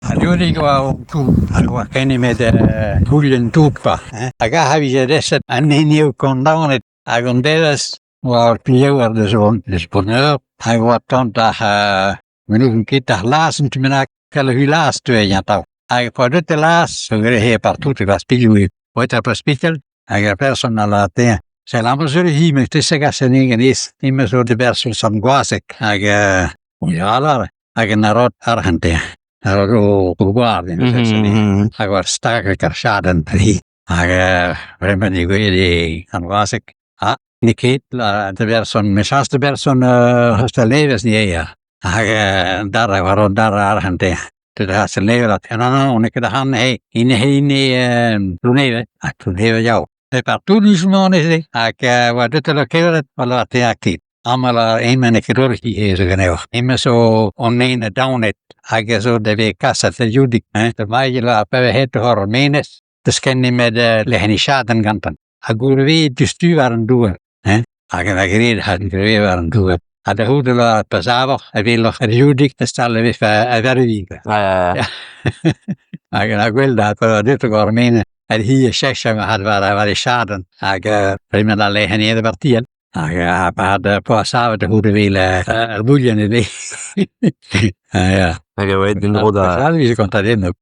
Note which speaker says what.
Speaker 1: Ar Youdig a oa o toull, ha ne oa ken nemet goulenn toud kwa hein. Hag aze e vije deset an hini kondaonet hag an devezh oa ur pilhaouer deus deus Boneur hag oa tont d'ar me n'ouzon ket d'ar Laz un tu bennak, Kelc'h-Laz 'teue eñ atav. Hag pa deut e Laz, e partout e vaz-pilhoù eo. Oet ar presbitel hag ar person a lâr dezhañ Sell amañ zo hi met te 'zegas anezhi ganez. Hemañ zo de berson Sant-Gwazeg hag ya lâr hag en a rot arc'hant dezhañ. A rot o o gward mm hag war stag ar chadenn hi. Hag bremañ degouezhet e Sant-Gwazeg. Ah, n'eo ket de berson, mechañs de berson uh, C'hastel-Nevez ni eo. Hag dar war o dar arc'hant dezhañ. Deut ar C'hastel-Nevez, non, non, n'eo ket ac'hann he, hini hini Plounevez, ha Plounevez yaou. E partout doucement neuze, hag oa deut da kevret, oa te aktiv. Amañ la emañ n'eo ket hi he zo ganeoc'h. Emañ zo an ene daonet hag a zo da vezañ kaset da Youdig, hein. Da mailh la pa vez het war ar menez, deus ken nemet lec'henichadenn gantañ. Ha gourveet diouzhtu war an douar, hein. Hag en a graet ha gourveet war an douar. Ha da c'houde la pa savoc'h e weloc'h ar Youdig da stal e vefe a vervi. Hag en a gwel da pa deut war ar menez, hag hi a chech war war e chadenn hag bremañ da lec'h anezhañ da bartial. Hag a pad poa savet da c'houde vel ar bouilhenn ivez. Ya.
Speaker 2: Hag a oa aet en-dro da...
Speaker 1: Vije kontadennoù.